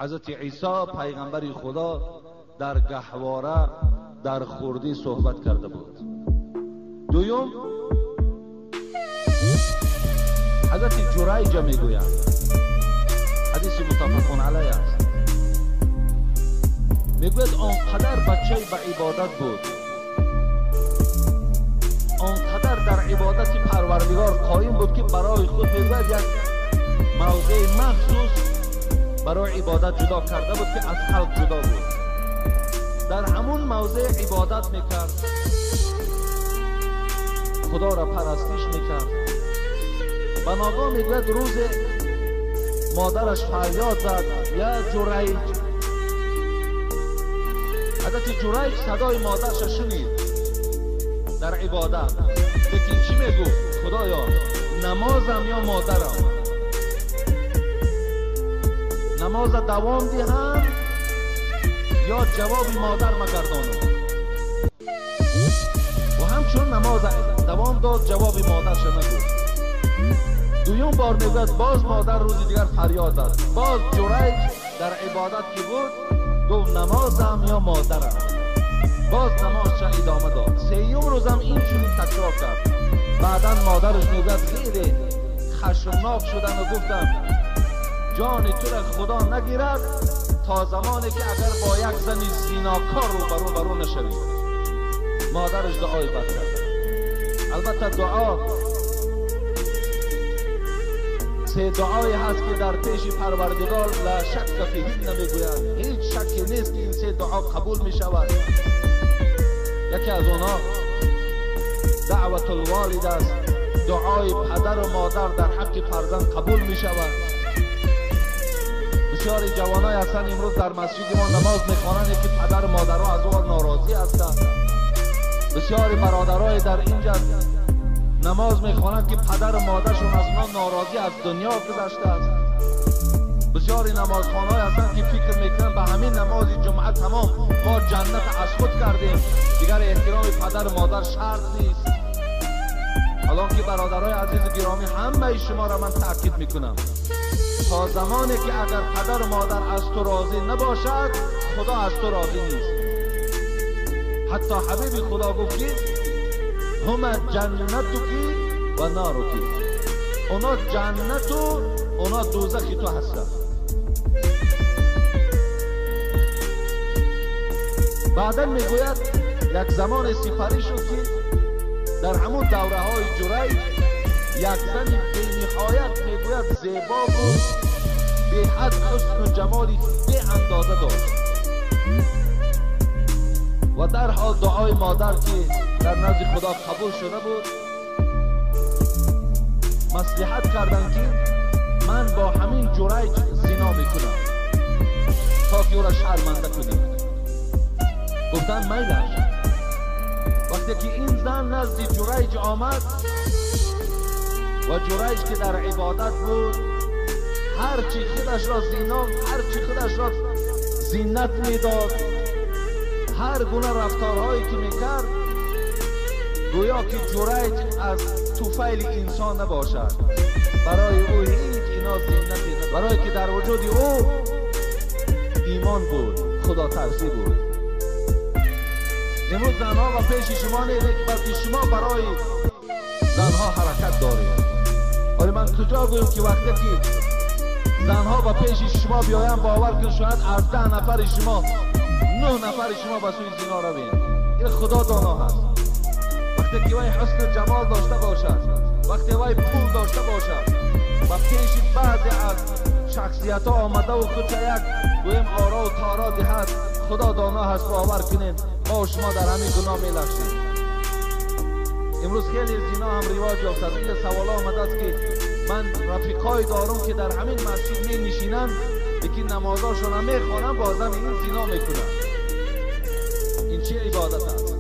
حضرت عیسی پیغمبر خدا در گهواره در خوردی صحبت کرده بود. دوم، حضرت جریج میگوید، حدیث متفق علیه است، میگوید آنقدر بچه به عبادت بود، آنقدر در عبادت پروردگار قایم بود که برای خود میگوید یک موضع مخصوص برای عبادت جدا کرده بود که از خلق جدا بود. در همون موضع عبادت میکرد، خدا را پرستش میکرد. و ناگاه میگوید روز مادرش فریاد زد یا جریج. حضرت جریج صدای مادرش شنید در عبادت، لیکن چی میگفت؟ خدایا نمازم یا مادرم، نماز دوام دهم یا جواب مادر مگردانم. و همچون نماز دوام داد، جواب مادرش نگفت. دویم بار میگوید باز مادر روز دیگر فریاد زد، باز جریج در عبادت که بود گفت نمازم یا مادرم، باز نمازش ادامه داد. سیوم روزم این چنین تکرار کرد. بعدا مادرش میگوید خیلی خشمناک شدن و گفتم جان تو را خدا نگیرد تا زمانی که اگر با یک زن زیناکار رو برو نشوی. مادرش دعای بد کرد. البته دعا سه دعایی هست که در پیش پروردگار لا شک فیه نمیگوید، هیچ شکی نیست که این سه دعا قبول می شود. یکی از آنها دعوت الوالد است، دعای پدر و مادر در حق فرزند قبول می شود. بسیاری جوانای هستند امروز در مسجد ما نماز میخوانند که پدر و مادرها از او ناراضی هستند. بسیاری برادرای در اینجا نماز میخوانند که پدر و مادرشون از اونا ناراضی از دنیا گذشته است. بسیاری نمازخوان‌های هستند که فکر میکنند به همین نماز جمعه تمام ما جنت از خود کردیم، دیگر احترام پدر و مادر شرط نیست. الان که برادرای عزیز و گرامی، همه شما را من تاکید میکنم تا زمانی که اگر پدر و مادر از تو راضی نباشد، خدا از تو راضی نیست. حتی حبیب خدا گفت که همه جنتکی و نارکی، اونا جنت و اونا دوزخی تو هستن. بعدا میگوید یک زمان سپری شد که در همون دوره های جریج یک زن بی‌نهایت میگوید زیبا بود، به حد حسن و جمالی بی اندازه داشت. و در حال دعای مادر که در نزد خدا قبول شده بود، مصلحت کردند که من با همین جریج زنا میکنم تا که او را شرمنده کنیم. گفتن میلش. وقتی که این زن نزد جریج آمد و جریج که در عبادت بود، هرچی خودش را زینا، هرچی خودش را زینت میداد، هر گونه رفتارهایی که میکرد، گویا که جریج از طفیل انسان نباشد، برای او هیچ اینا زینتی نداشت، برای که در وجود او ایمان بود، خدا ترسی بود. امروز زنها و پیش شما نیست، بلکه شما برای زنها حرکت دارید. ولی من کجا گویم که وقتی که زنها با پیش شما بیایم، باور کن شاید از 10 نفر شما 9 نفر شما به سوی زنا روید. این خدا دانا هست. وقتی که وای حسن جمال داشته باشد، وقتی وای پول داشته باشد، و پیش بعضی از شخصیت ها آمده و خود یک گویم آرا و تارا دهد، خدا دانا هست. باور کنین ما و شما در همین گناه میلغزیم. امروز خیلی زنا هم رواج یافته است. این سوال آمده است که من رفیقای دارم که در همین مسجد می نشینند، لیکن نمازاشون هم میخوانند، بازم این زنا میکنند. این چه عبادت است؟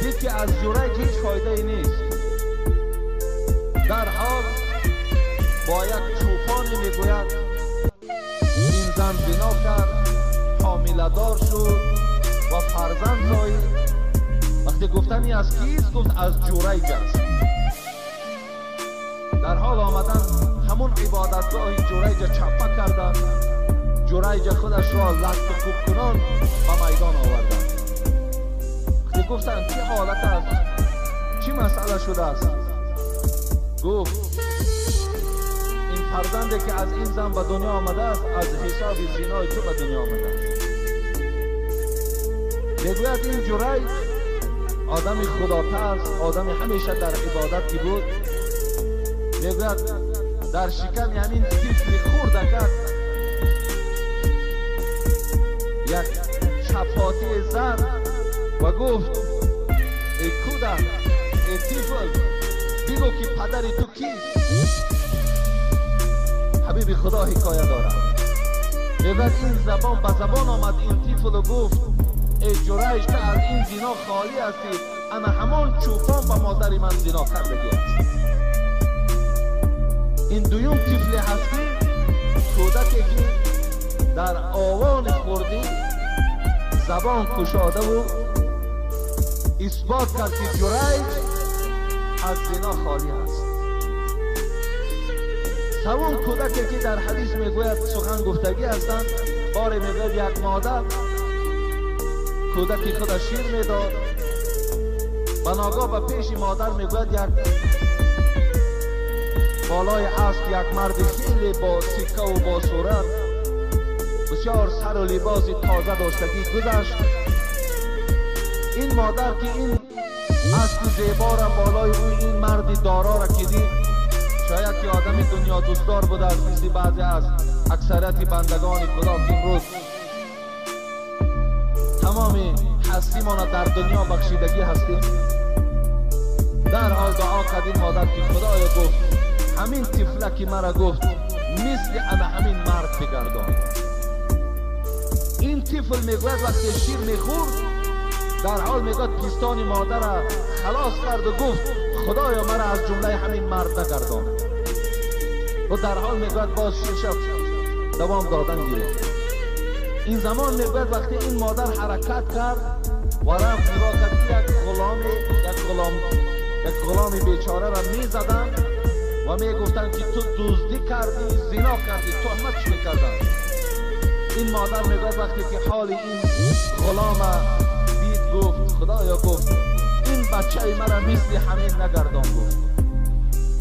دید که از جریج هیچ فایده ای نیست. در حال با یک چوپانی میگوید این زن زنا کرد، حامله دار شد و فرزند زایید. وقتی گفتن این از کیست، گفت از جریج است. Дар ҳол омадан ҳамон ибодатгоҳи Ҷурайҷа чаппа карданд. Ҷурайҷа худашро латту кӯб кунон ба майдон оварданд. Вақте гуфтанд чӣ ҳолат аст, чӣ масъала шудааст, гуфт ин фарзанде ки аз ин зан ба дунё омадааст аз ҳисоби зинои ту ба дунё омадааст. Мегӯяд ин Ҷурайҷ одами худотарс, одами ҳамеша дар ибодат ки буд, мегӯяд дар шиками ҳамин тифли хурдакак як чапотии зад ва гуфт эй кӯдак, эй тифл, бигӯ ки падари ту кист? Ҳабиби Худо ҳикоя дорад. Мегӯяд ин забон ба забон омад ин тифлу гуфт эй Ҷурайҷ, ту аз ин зино холӣ ҳастӣ, ана ҳамон чӯпон ба модари ман зино кардагӣ аст. Ин дуюм тифле ҳаст ки кӯдаке ки дар овони хурдӣ забон кушодаву исбот кард ки Ҷурайҷ аз зино холӣ аст. Севум кӯдаке ки дар ҳадис мегӯяд сухан гуфтагӣ ҳастанд, боре мегӯяд як модар кӯдаки худаш шир медод, ба ногоҳ ба пеши модар мегӯяд як болои асп як марди хеле бо сиккаву бо сурат бисёр сару либоси тоза доштагӣ гузашт. Ин модар ки ин аспи зебора болои ӯ ин марди дорора ки дид, шояд ки одами дунёдӯстдор будааст, мисли баъзе аз аксарияти бандагони Худо ки имрӯз тамоми ҳастимона дар дунё бахшидагӣ ҳастем. Дарҳол дуо кард ин модар ки Худоё, гуфт ҳамин тифла ки мара гуфт мисли ана ҳамин мард бигардон. Ин тифл мегӯяд вақте шир мехӯрд, дар ҳол мегӯяд пистони модарра халос карду гуфт Худоё мара аз ҷумлаи ҳамин мард нагардон. Ва дар ҳол мегӯяд боз ширша давом додан гирифт. Ин замон мегӯяд вақте ин модар ҳаракат кард ва рафт нигоҳ кард ки як ғуломи бечораро мезаданд ва мегуфтанд ки ту дуздӣ кардӣ, зино кардӣ, туҳматш мекарданд. Ин модар мегӯяд вақте ки ҳоли ин ғулома дид, гуфт Худоё, гуфт ин бачаи мара мисли ҳамин нагардон. Гуфт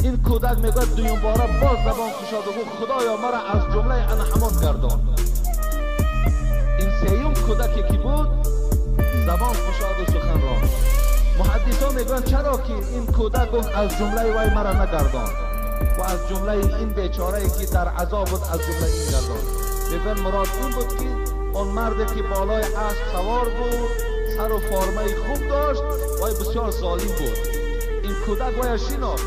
ин кӯдак мегӯяд дуюмбора боз забон кушоду гуфт Худоё мара аз ҷумлаи ана ҳамон гардон. Ин сеюм кӯдаке ки буд забон кушоду сухан ронд. Муҳаддисо мегӯянд чаро ки ин кӯдак гуфт аз ҷумлаи вай мара нагардон ва аз ҷумлаи ин бечорае ки дар азоб буд аз ҷумлаи ин гардон. Мегӯянд мурод ин буд ки он марде ки болои асп савор буд, сару формаи хуб дошт, вай бисёр золим буд. Ин кӯдак вая шинохт,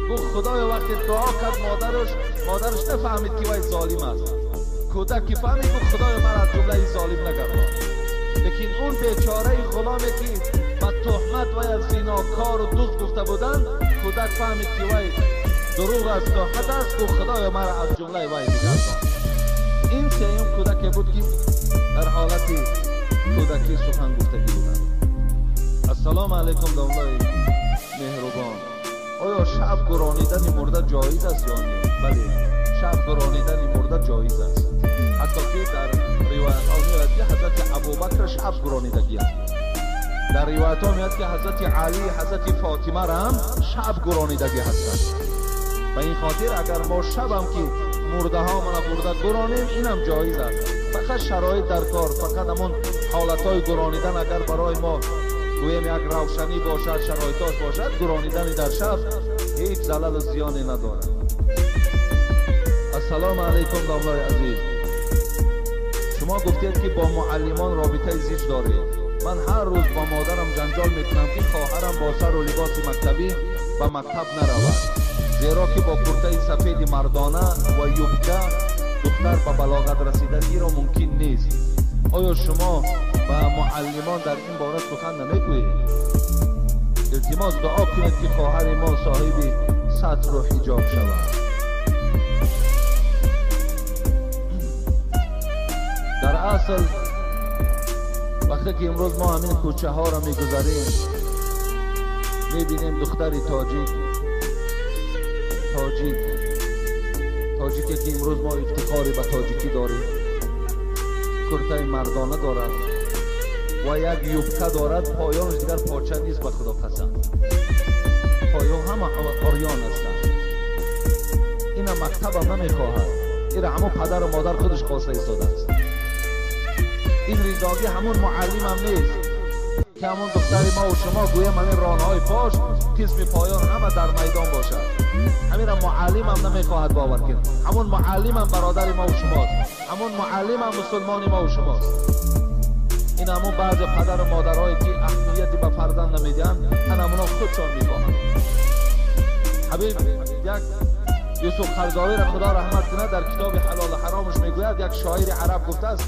гуфт Худоё, вақте дуо кард модараш нафаҳмид ки вай золим аст. Кӯдак ки фаҳмид гуфт Худоё мара аз ҷумлаи золим нагардон. Лекин он бечораи ғуломе ки ба туҳмат вай аз зинокору дузд гуфта буданд, кӯдак фаҳмид ки вай дурӯғ аст, туҳмат аст, гуфт Худоё мара аз ҷумлаи вай бигардон. Ин сеюм кӯдаке буд ки дар ҳолати кӯдакӣ сухан гуфтагӣ буданд. Ассалому алайкум домлаи меҳрубон. Оё шаб гуронидани мурда ҷоиз аст ё не? Бале, шаб гуронидани мурда ҷоиз аст. Ҳатто ки дар ривоятҳо меояд ки ҳазрати Абубакр шаб гуронидагӣ аст. Дар ривоятҳо меояд ки ҳазрати Алӣ, ҳазрати Фотимаро ҳам шаб гуронидагӣ ҳастанд. Ба ин хотир агар мо шабам ки мурдаҳомона бурда гуронем, инам ҷоиз аст. Фақат шароит дар кор, фақат ҳамон ҳолатҳои гуронидан агар барои мо гӯем як равшанӣ бошад, шароитош бошад, гуронидани дар шаб ҳеҷ залалу зиёне надорад. Ассалому алайкум домлои азиз. Шумо гуфтед ки бо муаллимон робитаи зич доред. Ман ҳар рӯз бо модарам ҷанҷол мекунам ки хоҳарам бо сару либоси мактабӣ ба мактаб наравад, зеро ки бо куртаи сафеди мардона ва юбка духтар ба балоғат расидагиро мумкин нест. Оё шумо ба муаллимон дар ин бора сухан намегӯед? Илтимос дуо кунед ки хоҳари мо соҳиби сатру ҳиҷоб шавад. Дар асл вақте ки имрӯз мо ҳамин кӯчаҳоро мегузарем, мебинем духтари тоҷик тоҷик, тоҷике ки имрӯз мо ифтихоре ба тоҷикӣ дорем, куртаи мардона дорад ва як юбка дорад, поёнаш дигар поча нест, ба Худо қасам, поён ҳама ориён ҳастанд. Ина мактабам намехоҳад, ира ҳамон падару модар худаш хоста истодааст. Ин ризогӣ ҳамон муаллимам нест ки ҳамон духтари мо ва шумо гӯям ҳамин ронҳои пош қисми поён ҳама дар майдон бошад. Ҳамина муаллимам намехоҳад, бовар кунед. Ҳамон муаллимам бародари мо ва шумост, ҳамон муаллимам мусулмони мо ва шумост. Ин ҳамон баъзе падару модарҳое ки аҳамияти ба фарзанд намедиҳанд, ҳамонҳо худшон мехоҳанд. Ҳабиб як Юсуф Қарзовиро Худо раҳмат кунад, дар китоби ҳалолу ҳаромаш мегӯяд, як шоири араб гуфтааст: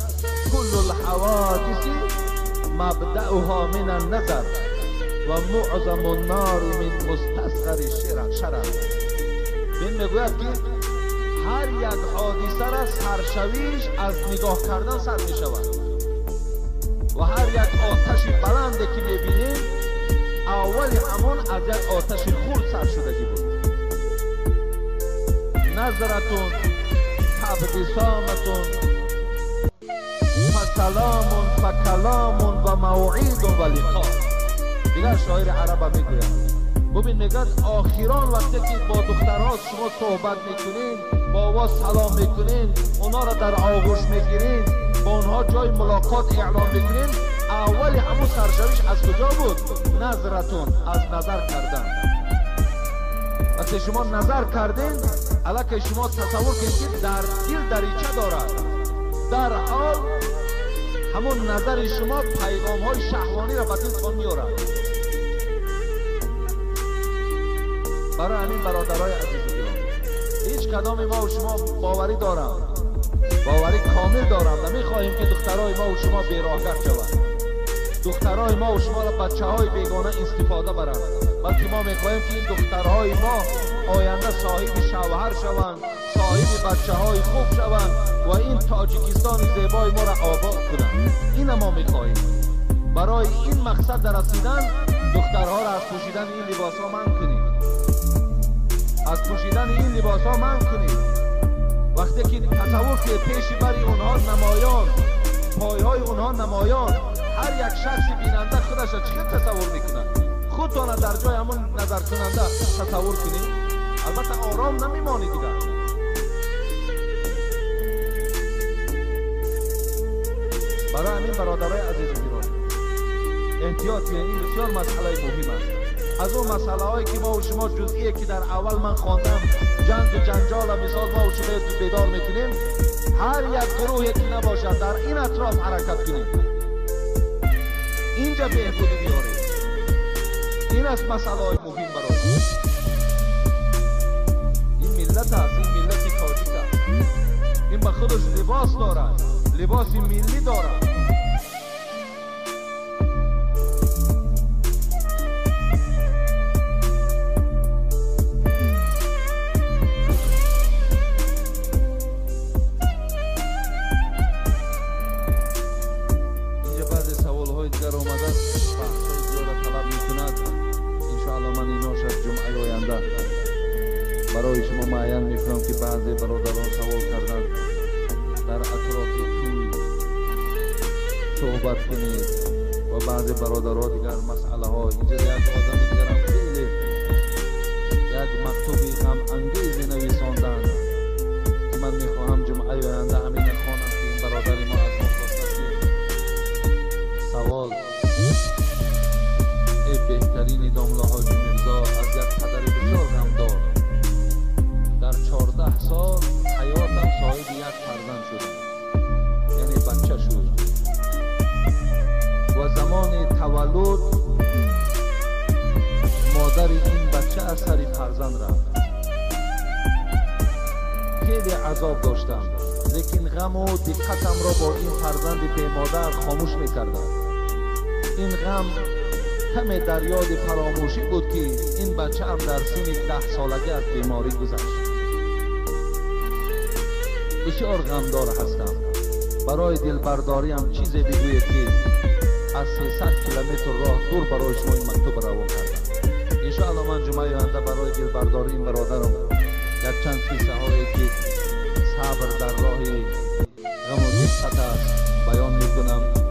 куллу лҳаводиси мабдауҳо мин анназар ва муъзаму ннори мин мустасғари шарар. Бин мегӯяд ки ҳар як ҳодисара саршавиш аз нигоҳ кардан сар мешавад ва ҳар як оташи баланде ки мебинем, аввали ҳамон аз як оташи хурд сар шудагӣ буд. Назратун табтисоматун фасаламун факаламун ва мавъидун ва лиқо. Дигар шоири араба мегӯяд, бубин, мегӯяд охирон вақте ки бо духтарҳо шумо суҳбат мекунед, бо овоз салом мекунед, онҳоро дар оғӯш мегиред, бо онҳо ҷои мулоқот эълон мекунед, аввали ҳамон саршавиш аз куҷо буд? Назратун, аз назар кардан. Вақте шумо назар кардед, аллакай шумо тасаввур кунед ки дар дил дарича дорад. Дар ҳол ҳамон назари шумо пайғомҳои шаҳвониро ба дилтон меорад. Барои ҳамин бародарои азизу гиромӣ, ҳеҷ кадоми мо ва шумо боварӣ дорам, боварӣ комил дорам, намехоҳем ки духтарои мо ва шумо бероҳгард шаванд, духтарои мо ва шуморо бачаҳои бегона истифода баранд, балки мо мехоҳем ки ин духтарҳои мо оянда соҳиби шавҳар шаванд, соҳиби бачаҳои хуб шаванд ва ин Тоҷикистони зебои моро обод кунанд. Ина мо мехоҳем. Барои ин мақсад расидан духтарҳоро аз пӯшидани ин либосҳо манъ кунед, аз пӯшидани ин либосҳо манъ кунед. Вақте ки тасаввур кунед пеши бари онҳо намоён, пойҳои онҳо намоён, ҳар як шахси бинанда худашро чӣ хел тасаввур мекунад? Худтонро дар ҷои ҳамон назаркунанда тасаввур кунед, албатта ором намемонед дигар. Барои ҳамин бародарои азизу гиромӣ, эҳтиёт кунед, ин бисёр масъалаи муҳим аст. Аз он масъалаҳое ки мо ва шумо ҷузъие ки дар аввал ман хондам, ҷангу ҷанҷола мисол мо ва шумо бедор мекунем, ҳар як гурӯҳе ки набошад дар ин атроф ҳаракат кунем, инҷа беҳбудӣ биёрем. Ин аст масъалаҳои муҳим барои мо. Ин миллат аст, ин миллати тоҷик аст, ин ба худаш либос дорад, либоси миллӣ дорад. Инҷа баъзе саволҳои дигар омадааст, баҳсҳои зиёда талаб мекунад. Иншоалло ман инош аз ҷумъаи оянда барои шумо муайян мекунам ки баъзе бародарон савол карданд дар атрофи тӯй суҳбат кунед ва баъзе бародарҳо дигар масъалаҳо. Инҷа як одами дигарам хеле як мактуби ғамангезе нависонданд ки ман мехоҳам ҷумъаи оянда ҳамина хонам ки ин бародари мо аз мо хостааст ки савол: эй беҳтарини домла Ҳоҷи Мирзо, аз як падари бисёр ғамдор дар 14 сол ҳаётам соҳиби як фарзанд шудам, яъне бача шуд ва замони таваллуд модари ин бача аз сари фарзанд рафт. Хеле азоб доштам, лекин ғаму диққатамро бо ин фарзанди бемодар хомӯш мекардам. Ин ғам каме дар ёди фаромӯшӣ буд ки ин бачаам дар синни 10 солагӣ аз беморӣ гузашт. Бисёр ғамдор ҳастам. Барои дилбардориам чизе бигӯед ки аз 300 километр роҳ дур барои шумо ин мактуб равон кардам. Иншоалло ман ҷумъаи оянда барои дилбардории ин бародарам Якчанд қиссаҳое ки сабр дар роҳи ғаму диққат аст баён мекунам.